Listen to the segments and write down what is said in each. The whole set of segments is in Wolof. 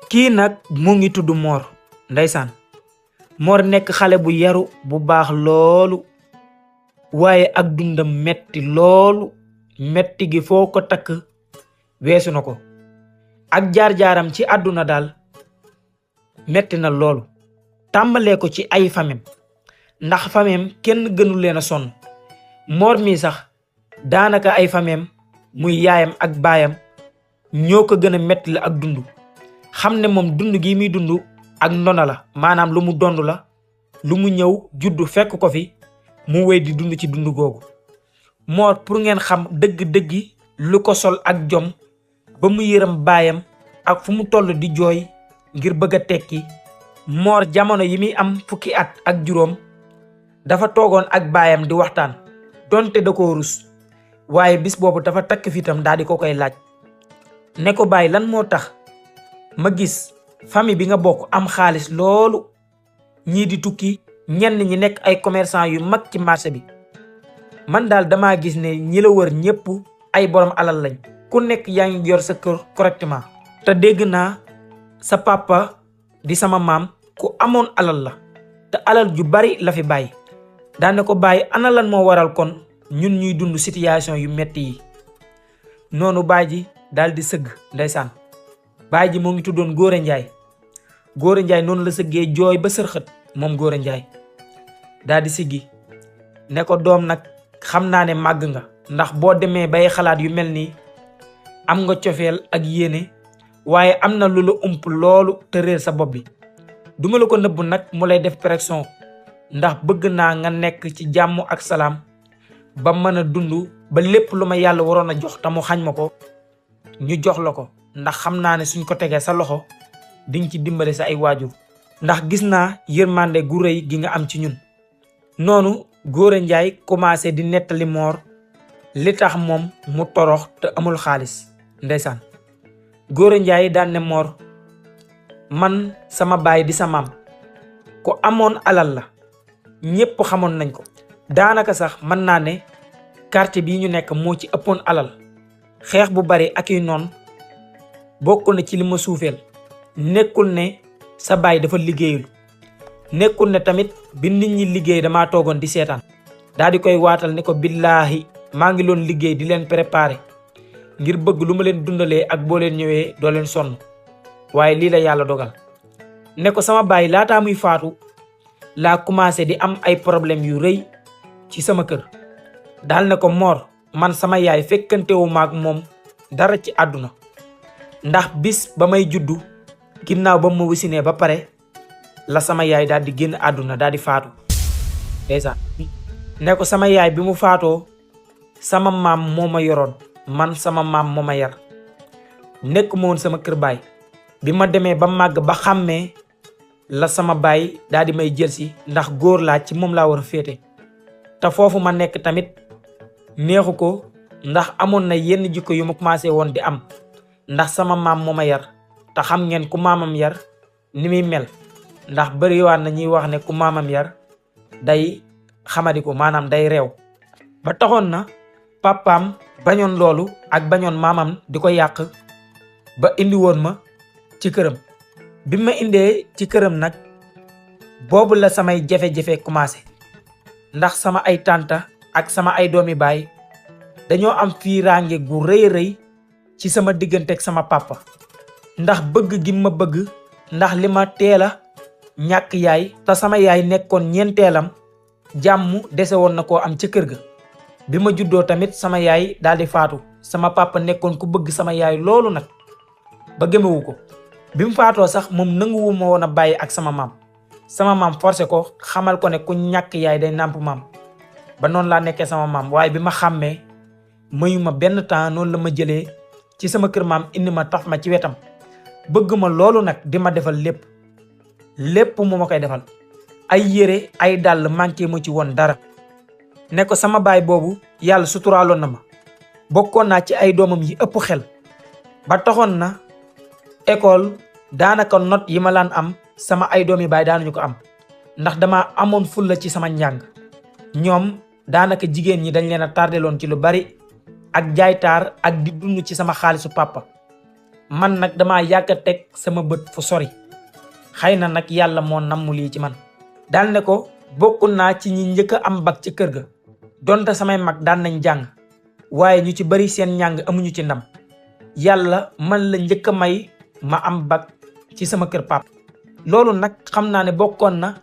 kii nag mu ngi tudd Mor ndeysaan. Mor nekk xale bu yaru bu baax loolu waaye ak dundam metti loolu, metti gi foo ko takk weesu na ko. ak jaar-jaaram ci àdduna daal metti na loolu, tàmbalee ko ci ay famem ndax famem kenn gënu leen a sonn. Mor mi sax daanaka ay famem muy yaayam ak baayam ñoo ko gën a metti la ak dund. xam ne moom dund gi muy dund ak ndona la, maanaam lu mu dond la, lu mu ñëw juddu fekk ko fi mu wéy di dund ci dund googu. Mor pour ngeen xam dëgg-dëggi lu ko sol ak jom ba mu yërëm baayam ak fu mu toll di jooy ngir bëgg a tekki. Mor jamono yi muy am fukki at ak juróom dafa toogoon ak baayam di waxtaan, donte da ko rus, waaye bis boobu dafa takk fitam daal di ko koy laaj ne ko bàyyi lan moo tax ma gis famille bi nga bokk am xaalis loolu, ñii di tukki, ñenn ñi nekk ay commerçant yu mag ci marché bi. man daal damaa gis ne ñi la wër ñépp ay borom alal lañ, ku nekk yaa ngi yor sa kër correctement. te dégg naa sa papa di sama maam ku amoon alal la, te alal ju bari la fi bàyyi. daane ko bàyyi ana lan moo waral kon ñun ñuy dund situation yu metti yi. noonu baay ji daal di sëgg ndeysaan. baay ji moo ngi tuddoon Góora Njaay. Góora Njaay noonu la sëggee jooy ba sërxët moom Góora Njaay daal di siggi ne ko doom nag xam naa ne màgg nga, ndax boo demee bay xalaat yu mel nii am nga cofeel ak yéene, waaye am na lu la ump loolu te réer sa bopp bi. duma la ko nëbb nag mu lay def pression, ndax bëgg naa nga nekk ci jàmm ak salaam ba mën a dund ba lépp lu ma yàlla waroon a jox te mu xañ ma ko ñu jox la ko, ndax xam naa ne suñ ko tegee sa loxo dinga ci dimbale sa ay waajur, ndax gis naa yërmande gu rëy gi nga am ci ñun. noonu Góora Njaay commencé di nettali Mor li tax moom mu torox te amul xaalis ndeysaan. Góora Njaay daan ne Mor, man sama baay di sa maam ku amoon alal la, ñépp xamoon nañ ko. daanaka sax mën naa ne quartier bii ñu nekk moo ci ëppoon alal. xeex bu bari ak yu noon bokk na ci li ma suufeel. nekkul ne sa baay dafa liggéeyul, nekkul ne tamit bi nit ñi liggéey damaa toogoon di seetaan. daa di koy waatal ne ko billaahi maa ngi loon liggéey di leen préparer ngir bëgg lu ma leen dundalee ak boo leen ñëwee doo leen sonn, waaye lii la yàlla dogal. ne ko sama baay laataa muy faatu laa commencé di am ay problème yu rëy ci sama kër. daal ne ko Mor, man sama yaay fekkantewu maak moom dara ci àdduna, ndax bis ba may juddu ginnaaw ba ma wasinee ba pare la sama yaay daal di génn àdduna daal di faatu. ndeysaan. ne ko sama yaay bi mu faatoo sama maam moo ma yoroon, man sama maam moo ma yar, nekk ma woon sama kër baay. bi ma demee ba màgg ba xàmmee la sama baay daal di may jëlsi, ndax góor laa ci moom laa war a féete. te foofu ma nekk tamit neexu ko, ndax amoon na yenn jikko yu ma commencé woon di am, ndax sama maam moo ma yar. te xam ngeen ku maamam yar ni muy mel, ndax bariwaat na ñuy wax ne ku maamam yar day xamadi ko, maanaam day réew. ba taxoon na papaam bañoon loolu ak bañoon maamam di ko yàq ba indi woon ma ci këram. bi ma indee ci këram nag boobu la samay jafe-jafe commencé, ndax sama ay tànta ak sama ay doomi baay dañoo am fiiraange gu rëy rëy ci sama diggante ak sama papa, ndax bëgg gi ma bëgg, ndax li ma teel a ñàkk yaay te sama yaay nekkoon ñeenteelam, jàmm dese woon na koo am ca kër ga. bi ma juddoo tamit sama yaay daal di faatu, sama papa nekkoon ku bëgg sama yaay loolu nag ba gëmewu ko. bi mu faatoo sax moom nanguwu ma woon a bàyyi ak sama maam. sama maam forcé ko, xamal ko ne ku ñàkk yaay day nàmp maam. ba noonu laa nekkee sama maam, waaye bi ma xàmmee mayuma benn temps noonu la ma jëlee ci sama kër maam indi ma taf ma ci wetam. bëgg ma loolu nag di ma defal lépp mu ma koy defal. ay yére ay dàll manqué mu ci woon dara. ne ko sama baay boobu yàlla suturaaloon na ma, bokkoon naa ci ay doomam yi ëpp xel, ba taxoon na école daanaka note yi ma laan am sama ay doomi baay daanuñu ko am, ndax dama amoon fulla ci sama njàng. ñoom daanaka jigéen ñi dañ leen a tardeloon ci lu bari ak jaaytaar ak di dund ci sama xaalisu papa. man nag dama yàgg a teg sama bët fu sori, xëy na nag yàlla moo namm lii ci man. daal ne ko bokk naa ci ñi njëkk a am bac ci kër ga, donte samay mag daan nañ jàng waaye ñu ci bari seen njàng amuñu ci ndam. yàlla man la njëkk a may ma am bac ci sama kër pap. loolu nag xam naa ne bokkoon na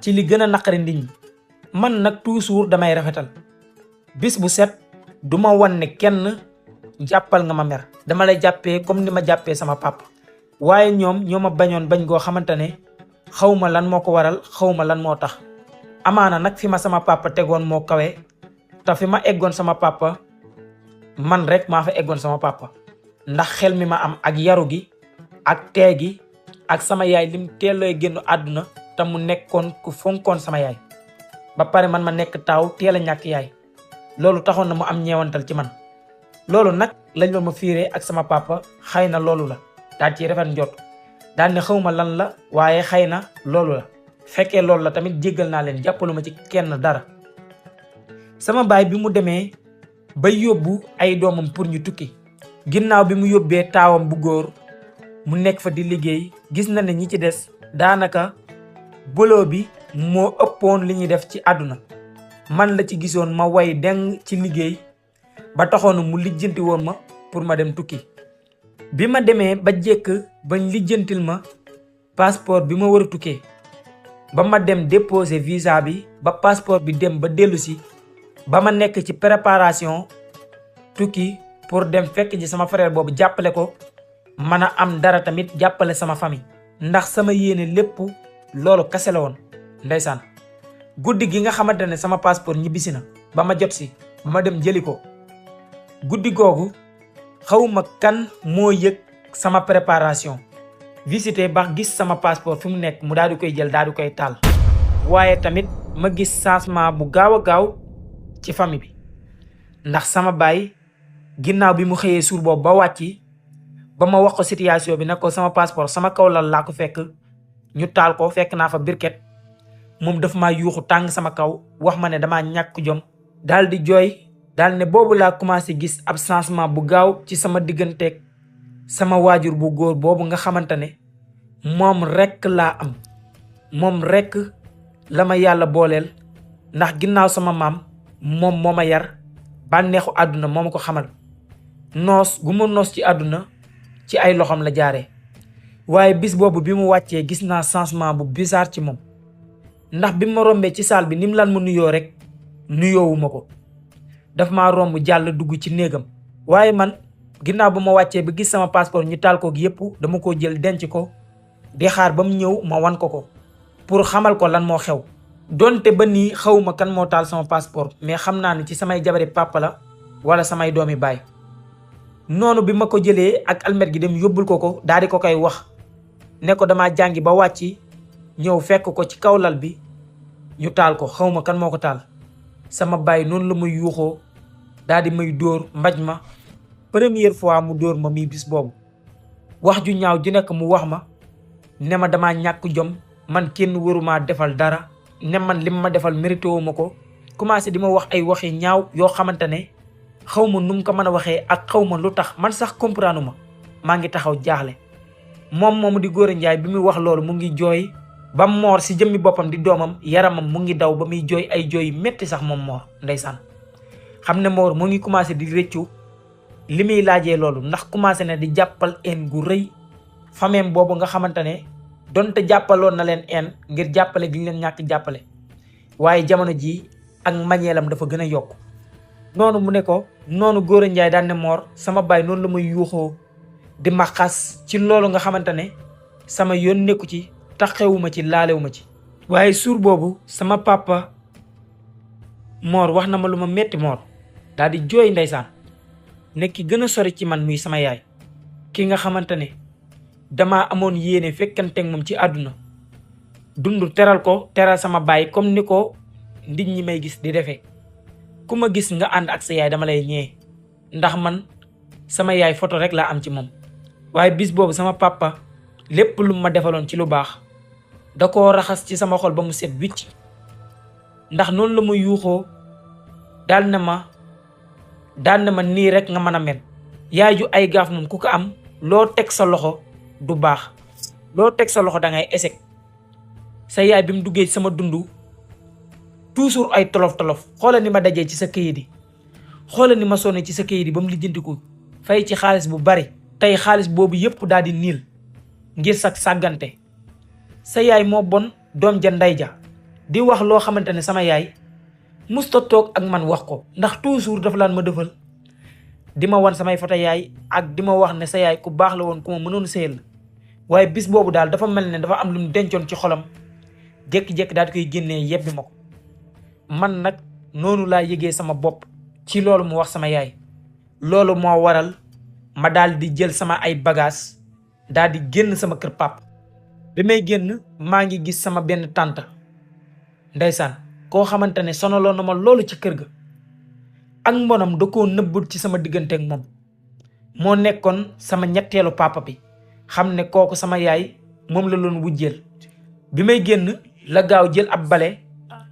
ci li gën a naqari nit ñi. man nag toujours damay rafetal, bis bu set duma wan ne kenn jàppal nga ma mer, dama lay jàppee comme ni ma jàppee sama papa. waaye ñoom ñoo ma bañoon bañ goo xamante ne xawma lan moo ko waral, xawma lan moo tax. amaana nag fi ma sama papa tegoon moo kawe, te fi ma eggoon sama papa man rek maa fa eggoon sama papa. ndax xel mi ma am ak yaru gi ak tee gi ak sama yaay lim teelooy génn àdduna te mu nekkoon ku fonkoon sama yaay, ba pare man ma nekk taaw teel a ñàkk yaay. loolu taxoon na mu am ñeewantal ci man. loolu nag lañ doon ma fiiree ak sama papa, xëy na loolu la. daal ci rafet njot daal ne xawma lan la, waaye xëy na loolu la. fekkee loolu la tamit jéggal naa leen, jàppalu ma ci kenn dara. sama baay bi mu demee ba yóbbu ay doomam pour ñu tukki, ginnaaw bi mu yóbbee taawam bu góor mu nekk fa di liggéey, gis na ne ñi ci des daanaka boulot bi moo ëppoon li ñuy def ci àdduna. man la ci gisoon ma way deng ci liggéey ba taxoon mu lijjanti woon ma pour ma dem tukki. bi ma demee ba jekk bañ lijjantil ma passeport bi ma war a tukkee, ba ma dem déposer visa bi, ba passeport bi dem ba dellu si, ba ma nekk ci préparation tukki pour dem fekk ji sama frère boobu jàppale ko, mën a am dara tamit jàppale sama famille. ndax sama yéene lépp loolu kase la woon. ndeysaan guddi gi nga xamante ne sama passeport ñibbisi na ba ma jot si, ba ma dem jëli ko, guddi googu xawma kan moo yëg sama préparation visité ba gis sama passeport fi mu nekk mu daal di koy jël daal di koy taal. waaye tamit ma gis changement bu gaaw a gaaw ci famille bi, ndax sama baay ginnaaw bi mu xëyee suur boobu ba wàcci, ba ma wax ko situation bi nag ko sama passeport sama kaw lal laa ko fekk ñu taal ko, fekk naa fa birket. moom daf maa yuuxu tàng sama kaw, wax ma ne damaa ñàkk jom, daal di jooy, daal ne boobu laa commencé gis ab changement bu gaaw ci sama digganteeg sama waajur bu góor boobu nga xamante ne moom rekk laa am, moom rekk la ma yàlla booleel. ndax ginnaaw sama maam moom moo ma yar, bànneexu àdduna moo ma ko xamal. noos gu ma noos ci àdduna ci ay loxoom la jaaree. waaye bis boobu bi mu wàccee gis naa changement bu bizarre ci moom, ndax bi ma rombee ci saal bi ni mu lan ma nuyoo rek nuyoowuma ko, daf maa romb jàll dugg ci néegam. waaye man ginnaaw ba ma wàccee ba gis sama passeport ñu taal ko yépp, dama ko jël denc ko di xaar ba mu ñëw ma wan ko pour xamal ko lan moo xew. donte ba nii xawma kan moo taal sama passeport, mais xam naa ne ci samay jabari papa la wala samay doomi baay. noonu bi ma ko jëlee ak almet gi dem yóbbul ko daal di ko koy wax ne ko damaa jàngi ba wàcci ñëw fekk ko ci kaw lal bi ñu taal ko, xawma kan moo ko taal. sama baay noonu la may yuuxoo daal di may dóor mbaj ma. première fois mu dóor ma mii bis boobu, wax ju ñaaw ju nekk mu wax ma ne ma damaa ñàkk jom, man kenn waruma defal dara, ne man lim ma defal mérité wu ma ko. commencé di ma wax ay waxi ñaaw yoo xamante ne xaw ma nu mu ko mën a waxee ak xaw ma lu tax, man sax comprendre ma. maa ngi taxaw jaaxle. moom moomu di Gora Ndiaye bi muy wax loolu mu ngi jooy ba Mor si jëmmi boppam di doomam, yaramam mu ngi daw ba muy jooy ay jooy metti sax moom Mor ndeysaan. xam ne Mor mu ngi commencé di rëccu li muy laajee loolu, ndax commencé na di jàppal een gu rëy fameem boobu nga xamante ne donte jàppaloon na leen een ngir jàppale gi ñu leen ñàkk jàppale, waaye jamono jii ak mañeelam dafa gën a yokk. noonu mu ne ko noonu Gora Ndiaye daan ne Mor sama baay noonu la may yuuxoo di ma xas ci loolu nga xamante ne sama yoon nekku ci, taxewuma ci, laalewuma ci. waaye suur boobu sama papa Mor wax na ma lu ma metti. Mor daal di jooy ndeysaan, nekk ki gën a sori ci man muy sama yaay, ki nga xamante ne dama amoon yéene fekkanteeg moom ci àdduna, dund teral ko, teral sama baay comme ni ko nit ñi may gis di defee. ku ma gis nga ànd ak sa yaay dama lay ñee, ndax man sama yaay photo rek laa am ci moom. waaye bis boobu sama papa lépp lu ma defaloon ci lu baax da koo raxas ci sama xol ba mu set wicc, ndax noonu la ma yuuxoo daal na ma nii rek nga mën a mel. yaay ju ay gaaf moom ku ko am loo teg sa loxo du baax, loo teg sa loxo da ngay échec. sa yaay bi mu duggee sama dund toujours ay tolof-tolof. xoola ni ma dajee ci sa këyit yi, xoola ni ma sonné ci sa këyit yi ba mu lijjantiku fay ci xaalis bu bari. tey xaalis boobu yépp daal di niil ngir sa sàggante. sa yaay moo bon doom ja ndey ja di wax loo xamante ne sama yaay musta toog ak man wax ko, ndax toujours dafa laan ma defal di ma wan samay foto yaay ak di ma wax ne sa yaay ku baax la woon, ku ma mënoon sëyal. waaye bis boobu daal dafa mel ne dafa am lu mu dencoon ci xolam, jékki-jékki daal di koy génnee yebbi ma ko. man nag noonu laa yëgee sama bopp ci loolu mu wax sama yaay. loolu moo waral ma daal di jël sama ay bagages daal di génn sama kër pap. bi may génn maa ngi gis sama benn tante ndeysaan koo xamante ne sonaloon na ma loolu ci kër ga. ak mbonam da koo nëbbul ci sama diggante ak moom. moo nekkoon sama ñetteelu papa bi, xam ne kooku sama yaay moom la loon wujjeel. bi may génn la gaaw jël ab bale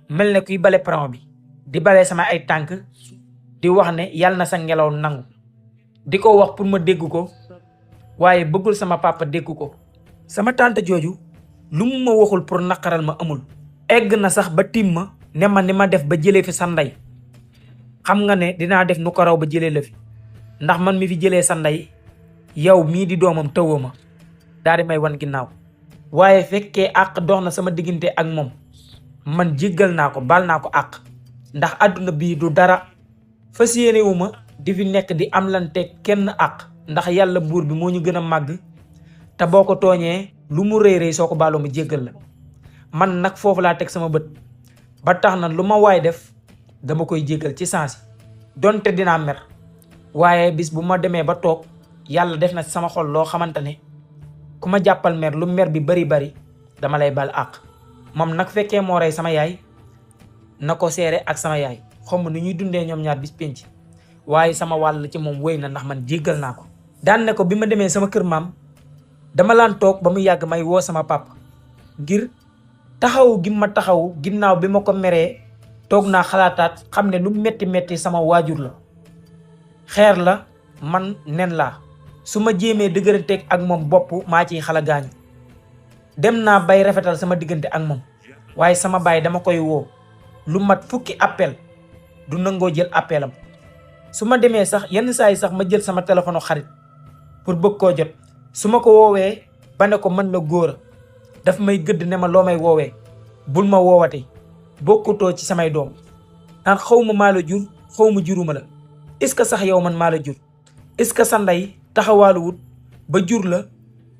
mel ne kuy bale peron bi di bale sama ay tànk, di wax ne yàlla na sa ngelaw nangu, di ko wax pour ma dégg ko, waaye bëggul sama papa dégg ko. sama tante jooju lu mu ma waxul pour naqaral ma amul. egg na sax ba tiim ma ne ma ni ma def ba jëlee fi sa ndey xam nga ne dinaa def nu ko raw ba jëlee la fi, ndax man mi fi jëlee sa ndey yow mii di doomam tëwoo ma. daal di may wan ginnaaw. waaye fekkee àq dox na sama diggante ak moom, man jéggal naa ko, baal naa ko àq, ndax àdduna bii du dara. fas yéene wu ma di fi nekk di am lante kenn àq, ndax yàlla buur bi moo ñu gën a màgg, te boo ko tooñee lu mu rëy rëy soo ko baaloo ma jéggal la. man nag foofu laa teg sama bët ba tax na lu ma waay def dama koy jéggal ci sansi, donte dinaa mer. waaye bis bu ma demee ba toog yàlla def na sama xol loo xamante ne ku ma jàppal mer lu mer bi bari bari dama lay bal àq. moom nag fekkee moo rey sama yaay na ko seere ak sama yaay, xaw ma ni ñuy dundee ñoom ñaar bis penc, waaye sama wàll ci moom wéy na ndax man jéggal naa ko. daan ne ko bi ma demee sama kër maam dama laan toog ba mu yàgg may woo sama papa ngir taxawu gi ma taxawu ginnaaw bi ma ko meree. toog naa xalaataat xam ne lu metti metti sama waajur la, xeer la, man nen laa. su ma jéemee dëgëranteeg ak moom bopp maa ciy xala gaañu. dem naa bay rafetal sama diggante ak moom, waaye sama baay dama koy woo lu mat fukki appel du nangoo jël appelam. su ma demee sax yenn saa yi sax ma jël sama téléphone xarit pour bëgg koo jot. su ma ko woowee ba ne ko mën la góor a daf may gëdd ne ma loo may woowee, bul ma woowate, bokkutoo ci samay doom. ndax xaw ma maa la jur, xaw ma juruma la. est-ce que sax yow man maa la jur? est-ce que sa ndey taxawaalu wut ba jur la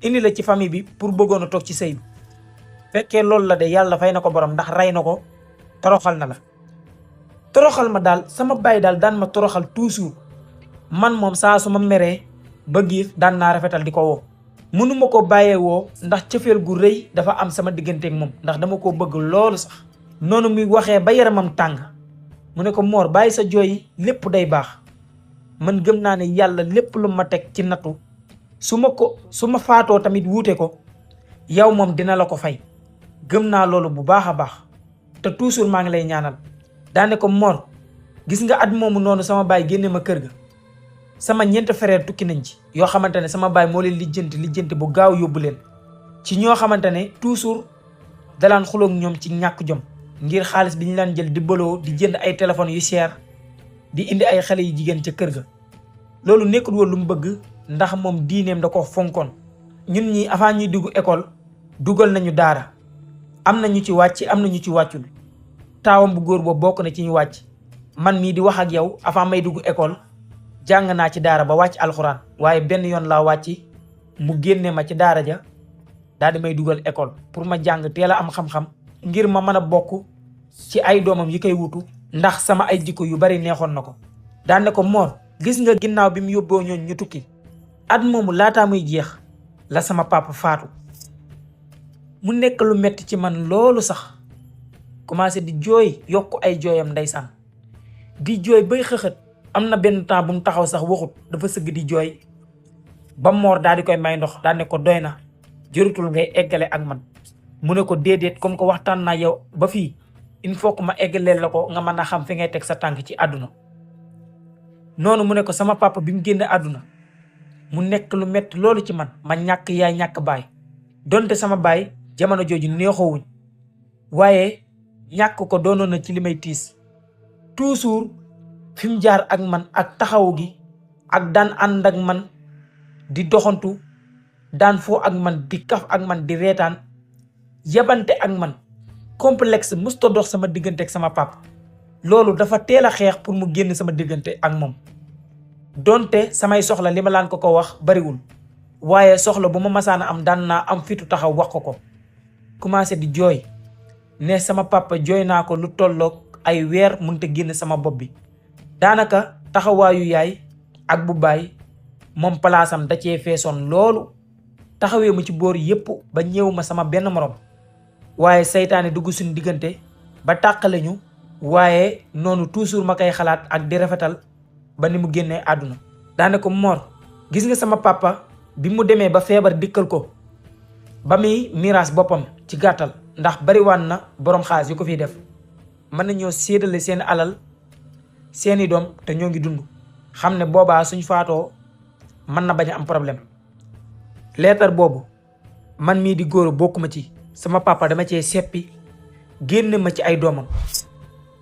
indi la ci famille bi pour bëggoon a toog ci sëy bi? fekkee loolu la de yàlla fay na ko borom, ndax rey na ko, toroxal na la. toroxal ma daal, sama baay daal daan ma toroxal toujours. man moom saa su ma meree ba giif daan naa rafetal di ko woo. mënuma ko bàyyee woo ndax cëfeel gu rëy dafa am sama digganteeg moom, ndax dama ko bëgg loolu sax. noonu muy waxee ba yaramam tàng mu ne ko Mor bàyyi sa jooy, lépp day baax. man gëm naa ne yàlla lépp lu ma teg ci nattu su ma faatoo tamit wuute ko, yow moom dina la ko fay. gëm naa loolu bu baax a baax te toujours maa ngi lay ñaanal. daane ko Mor gis nga at moomu noonu sama baay génne ma kër ga, sama ñeent frère tukki nañ ci, yoo xamante ne sama baay moo leen lijjanti bu gaaw yóbbu leen ci ñoo xamante ne toujours dalaan xuloog ñoom ci ñàkk jom ngir xaalis bi ñu laan jël di boloo di jënd ay téléphones yu cher di indi ay xale yu jigéen ca kër ga. loolu nekkul woon lu mu bëgg, ndax moom diineem da ko fonkoon. ñun ñi avant ñuy dugg école dugal nañu daara, am na ñu ci wàcc, am na ñu ci wàccul. taawam bu góor boobu bokk na ci ñu wàcc. man mii di wax ak yow avant may dugg école jàng naa ci daara ba wàcc alxuraan, waaye benn yoon laa wàcc mu génne ma ci daara ja daal di may dugal école pour ma jàng teel a am xam-xam ngir ma mën a bokk ci ay doomam yi koy wutu, ndax sama ay jikko yu bari neexoon na ko. daan ne ko Mor gis nga ginnaaw bi mu yóbboo ñooñ ñu tukki, at moomu laataa muy jeex la sama papa faatu. mu nekk lu metti ci man loolu sax, commencé di jooy, yokk ay jooyam ndeysaan di jooy bay xëxët. am na benn temps bu mu taxaw sax waxut, dafa sëgg di jooy ba Mor daal di koy may ndox, daal ne ko doy na, jërutul ngay eggale ak man. mu ne ko déedéet, comme que waxtaan naa yow ba fii, il faut que ma eggaleel la ko nga mën a xam fi ngay teg sa tànk ci àdduna. noonu mu ne ko sama papa bi mu génne àdduna mu nekk lu metti loolu ci man ma ñàkk yaay ñàkk baay donte sama baay jamono jooju neexoowuñ waaye ñàkk ko doonoon na ci li may tiis toujours fi mu jaar ak man ak taxawu gi ak daan ànd ak man di doxantu daan foo ak man di kaf ak man di reetaan yabante ak man complexe musta dox sama diggante ak sama papa loolu dafa teel a xeex pour mu génn sama diggante ak moom donte samay soxla li ma laan ko wax bariwul waaye soxla bu ma masaana am daan naa am fitu taxaw wax ko commencé di jooy ne sama papa jooy naa ko lu tolloog ay weer mënta génn sama bopp bi daanaka taxawaayu yaay ak bu baay moom palaasam da cee feesoon loolu taxawee mu ci boor yépp ba ñëw ma sama benn morom waaye saytaane dugg suñu diggante ba tàqale ñu waaye noonu toujours ma koy xalaat ak di rafetal ba ni mu génnee àdduna daanaka Mor gis nga sama papa bi mu demee ba feebar dikkal ko ba muy miraas boppam ci gàttal ndax bariwaan na boroom xaalis yu ko fiy def mën nañoo séddale seen alal seeni doom te ñoo ngi dund xam ne boobaa suñ faatoo mën na bañ a am problème leetar boobu man mii di góor bokkuma ci sama papa dama cee seppi génn ma ci ay doomam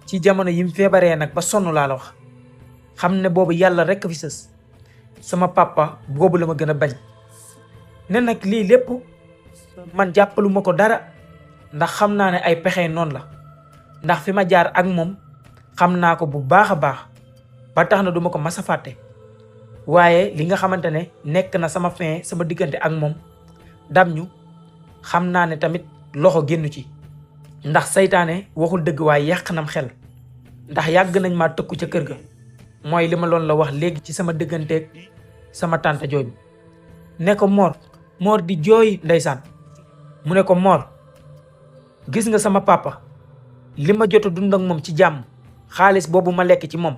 ci jamono yi mu feebaree nag ba sonn laa la wax xam ne boobu yàlla rekk fi sës sama papa boobu la ma gën a bañ ne nag lii lépp man jàppalu ma ko dara ndax xam naa ne ay pexe noonu la ndax fi ma jaar ak moom xam naa ko bu baax a baax ba tax na duma ko mas a fàtte waaye li nga xamante ne nekk na sama fin sama diggante ak moom dam ñu xam naa ne tamit loxo génnu ci ndax saytaane waxul dëgg waaye yàq nam xel ndax yàgg nañ maa tëkku ca kër ga mooy li ma loon la wax léegi ci sama digganteeg sama tante jooju ne ko Mor di jooy ndeysaan mu ne ko Mor gis nga sama papa li ma jot a dund ak moom ci jàmm xaalis boobu ma lekk ci moom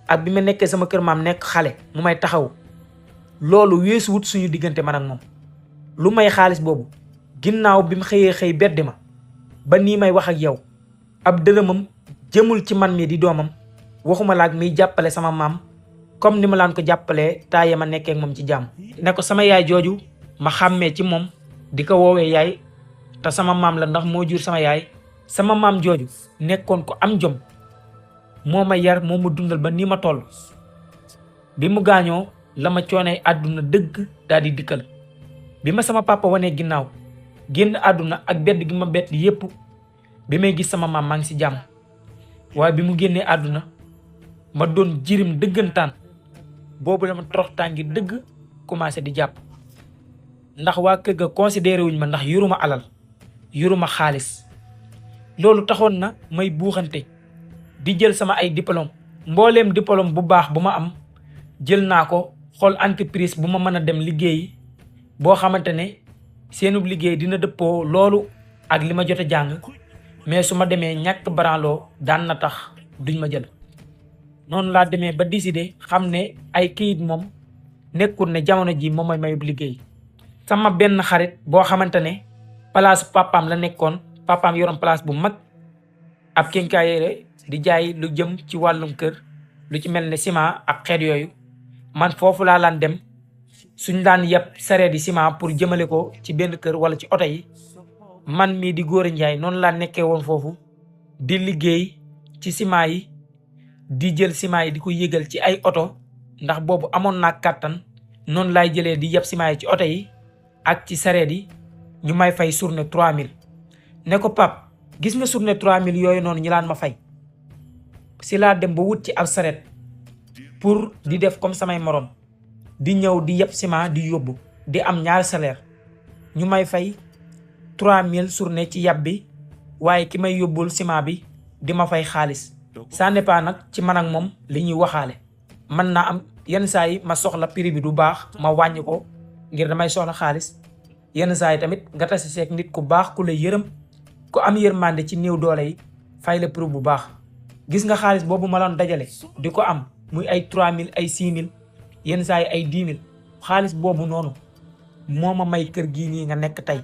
ak bi ma nekkee sama kër maam nekk xale mu may taxaw loolu weesu wut suñu diggante man ak moom lu may xaalis boobu ginnaaw bi mu xëy beddi ma ba nii may wax ak yow ab dërëmam jëmul ci man mi di doomam waxuma laak miy jàppale sama maam comme ni ma laan ko jàppalee taaye ma nekkee ak moom ci jàmm ne ko sama yaay jooju ma xàmmee ci moom di ko woowee yaay te sama maam la ndax moo jur sama yaay sama maam jooju nekkoon ko am jom moo ma yar moo ma dundal ba nii ma toll bi mu gaañoo la ma coonee àdduna dëgg daal di dikkal bi ma sama papa wanee ginnaaw génn àdduna ak bedd gi ma bett yépp bi may gis sama maam maa ngi ci jàmm waaye bi mu génnee àdduna ma doon jirim dëggantaan boobu la ma toroxtaan gi dëgg commencé di jàpp ndax waa kër ga considéré wuñ ma ndax yoruma alal yoruma xaalis loolu taxoon na may buuxante di jël sama ay diplôme mbooleem diplôme bu baax bu ma am jël naa ko xool entreprise bu ma mën a dem liggéeyi boo xamante ne seenub liggéey dina dëppoo loolu ak li ma jot a jàng mais su ma demee ñàkk branloo daan na tax duñ ma jël noonu laa demee ba décider xam ne ay kayit moom nekkul ne jamono ji moom mooy mayub liggéey sama benn xarit boo xamante ne place papaam la nekkoon papaam yoroon place bu mag ab kénkaayere di jaay lu jëm ci wàllum kër lu ci mel ne ciment ak xeet yooyu man foofu laa laan dem suñ daan yeb sareet yi ciment pour jëmale ko ci benn kër wala ci oto yi man mii di Góora Njaay noonu laa nekkee woon foofu di liggéey ci ciment yi di jël ciment yi di ko yégal ci ay oto ndax boobu amoon naa kàttan noonu laay jëlee di yeb ciment yi ci oto yi ak ci sareet yi ñu may fay journée 3000 ne ko pap gis nga journée 3000 yooyu noonu ñu laan ma fay si laa dem ba wut ci ab sareet pour di def comme samay morom di ñëw di yeb ciment di yóbbu di am ñaari salaire ñu may fay 3000 journée ci yab bi waaye ki may yóbbul ciment bi di ma fay xaalis ça n'est pas nag ci man ak moom li ñuy waxaale mën naa am yenn saa yi ma soxla prix bi du baax ma wàññi ko ngir damay soxla xaalis yenn saa yi tamit nga tase seeg nit ku baax ku la yërëm ku am yërmande ci néew doole yi fay la prix bu baax gis nga xaalis boobu ma doon dajale di ko am muy ay 3000 ay 6000 yenn saa yi ay 10 000 xaalis boobu noonu moo ma may kër gii nii nga nekk tey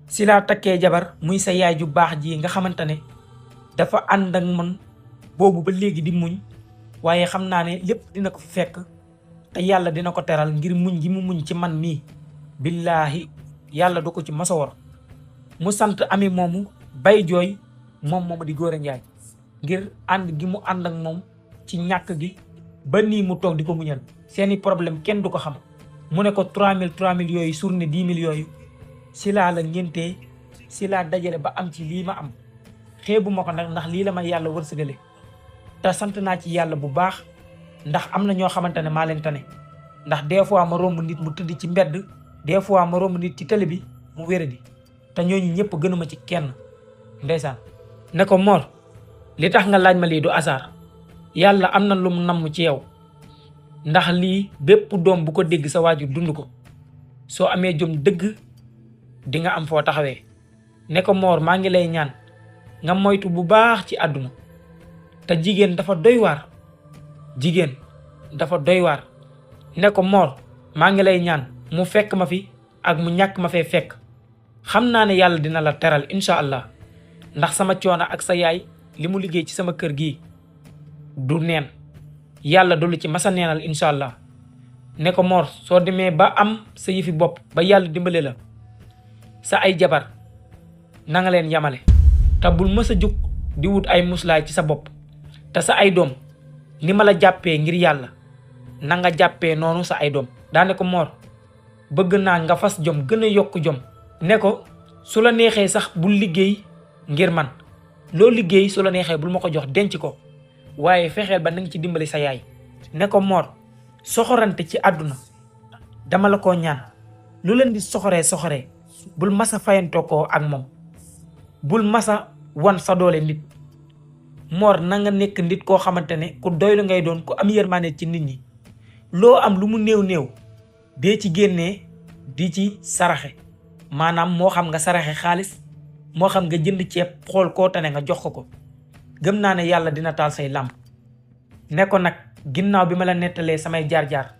si laa takkee jabar muy sa yaay ju baax ji nga xamante ne dafa ànd ak man boobu ba léegi di muñ waaye xam naa ne lépp dina ko fi fekk te yàlla dina ko teral ngir muñ gi mu muñ ci man mii billaahi yàlla du ko ci masa war mu sant ami moomu bay jooy moom moomu di Gora Ndiaye ngir ànd gi mu ànd ak moom ci ñàkk gi ba nii mu toog di ko muñal seeni problème kenn du ko xam mu ne ko 3000 yooyu journée 10 000 yooyu si laa la ngéntee si laa dajale ba am ci lii ma am xeebu ma ko nag ndax lii la ma yàlla wërsëgale te sant naa ci yàlla bu baax ndax am na ñoo xamante ne maa leen tane ndax des fois ma romb nit mu tëdd ci mbedd des fois ma romb nit ci télé bi mu wéradi te ñooñu ñëpp gënuma ci kenn ndeysaan ne ko Mor li tax nga laaj ma lii du hasard yàlla am na lu mu namm ci yow ndax lii bépp doom bu ko dégg sa waajur dund ko soo amee jom dëgg di nga am foo taxawee ne ko Mor maa ngi lay ñaan nga moytu bu baax ci àdduna te jigéen dafa doy waar ne ko Mor maa ngi lay ñaan mu fekk ma fi ak mu ñàkk ma fee fekk xam naa ne yàlla dina la teral incha allah ndax sama coono ak sa yaay li mu liggéey ci sama kër gi du neen yàlla du lu ci masa neenal incha allah ne ko Mor soo demee ba am sa yëfi bopp ba yàlla dimbale la sa ay jabar na nga leen yamale te bul mës a jug di wut ay muslaay ci sa bopp te sa ay doom ni ma la jàppee ngir yàlla na nga jàppee noonu sa ay doom daane ko Mor bëgg naa nga fas jom gën a yokk jom ne ko su la neexee sax bul liggéey ngir man loo liggéey su la neexee bul ma ko jox denc ko waaye fexeel ba nanga ci dimbali sa yaay ne ko Mor soxorante ci àdduna dama la ko ñaan lu leen di soxoree bul masa fayantoo ko ak moom bul masa wan sa doole nit Mor na nga nekk nit koo xamante ne ku doylu ngay doon ku am yërmande ci nit ñi loo am lu mu néew dee ci génnee di ci saraxe maanaam moo xam nga saraxe xaalis moo xam nga jënd ceeb xool koo tane nga jox ko gëm naa ne yàlla dina taal say làmp ne ko nag ginnaaw bi ma la nettalee samay jaar-jaar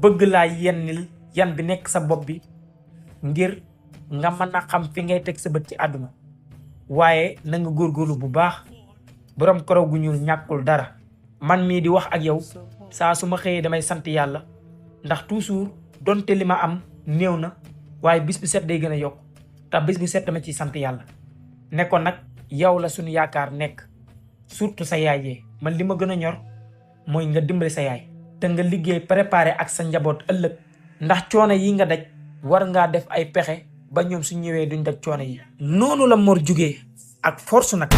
bëgg laa yennil yan bi nekk sa bopp bi ngir nga mën a xam fi ngay teg sa bët ci àdduna waaye na nga góorgóorlu bu baax borom karaw gu ñuul ñàkkul dara man mii di wax ak yow saa su ma xëyee damay sant yàlla ndax toujours donte li ma am néew na waaye bis bu set day gën a yokk te bis bu set dama ciy sant yàlla ne ko nag yow la suñu yaakaar nekk surtout sa yaay yee man li ma gën a ñor mooy nga dimbali sa yaay te nga liggéey préparé ak sa njaboot ëllëg ndax coono yi nga daj war ngaa def ay pexe ba ñoom su ñëwee duñ daj coono yi noonu la Mor jugee ak force nag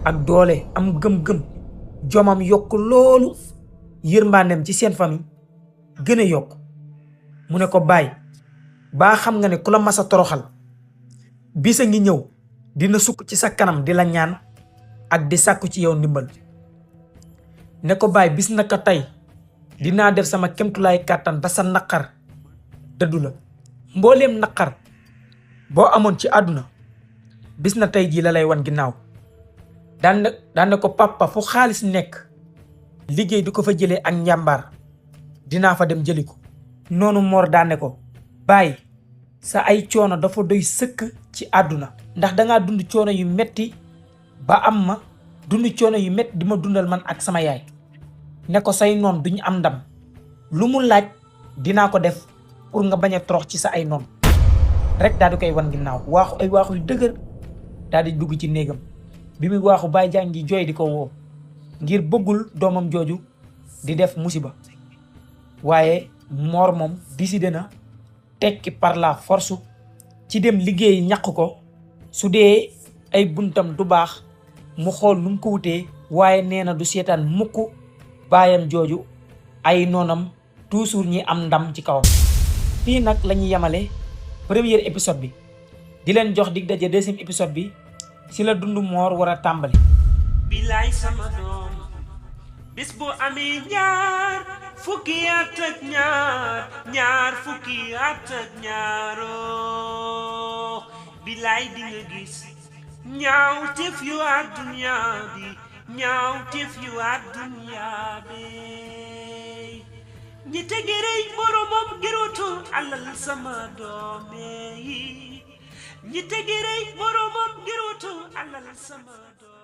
ak doole am gëm-gëm jomam yokk loolu yërmandem ci seen famille gën a yokk mu ne ko baay baa xam nga ne ku la masa toroxal bisa ngi ñëw dina sukk ci sa kanam di la ñaan ak di sàkku ci yow ndimbal ne ko baay bis naka tey dinaa def sama kemtulaay kàttan ba sa naqar dëddu la mbooleem naqar boo amoon ci àdduna bis na tey jii la lay wan ginnaaw daan ne ko papa fu xaalis nekk liggéey di ko fa jëlee ak njàmbaar dinaa fa dem jëli ko noonu Mor daan ne ko baay sa ay coono dafa doy sëkk ci àdduna ndax dangaa dund coono yu metti ba am ma dund coono yu metti di ma dundal man ak sama yaay ne ko say noon duñu am ndam lu mu laaj dinaa ko def pour nga bañ a torox ci sa ay noon rek daal di koy wan ginnaaw waaxu yu dëgër daal di dugg ci néegam bi muy waaxu Baye Diagne ngi jooy di ko woo ngir bëggul doomam jooju di def musiba waaye Mor moom décidé na tekki par la force ci dem liggéey ñàq ko su dee ay buntam du baax mu xool nu mu ko wutee waaye nee na du seetaan mukk baayam jooju ay noonam toujours ñi am ndam ci kawam. fii nag la ñuy yemale premier épisode bi di leen jox dig daje deuxième épisode bi si la dundu Mor war a tàmbali. bilaay sama doom bis bu amee ñaar fukki at ak ñaar fukki at ak ñaaroo bilaay di nga gis ñaaw teef yu àdduna bi ñaaw teef yu àdduna bi ñi tegerey boromam girutu alal sama doome yi ñi tegerey boromam girutu alal sama doome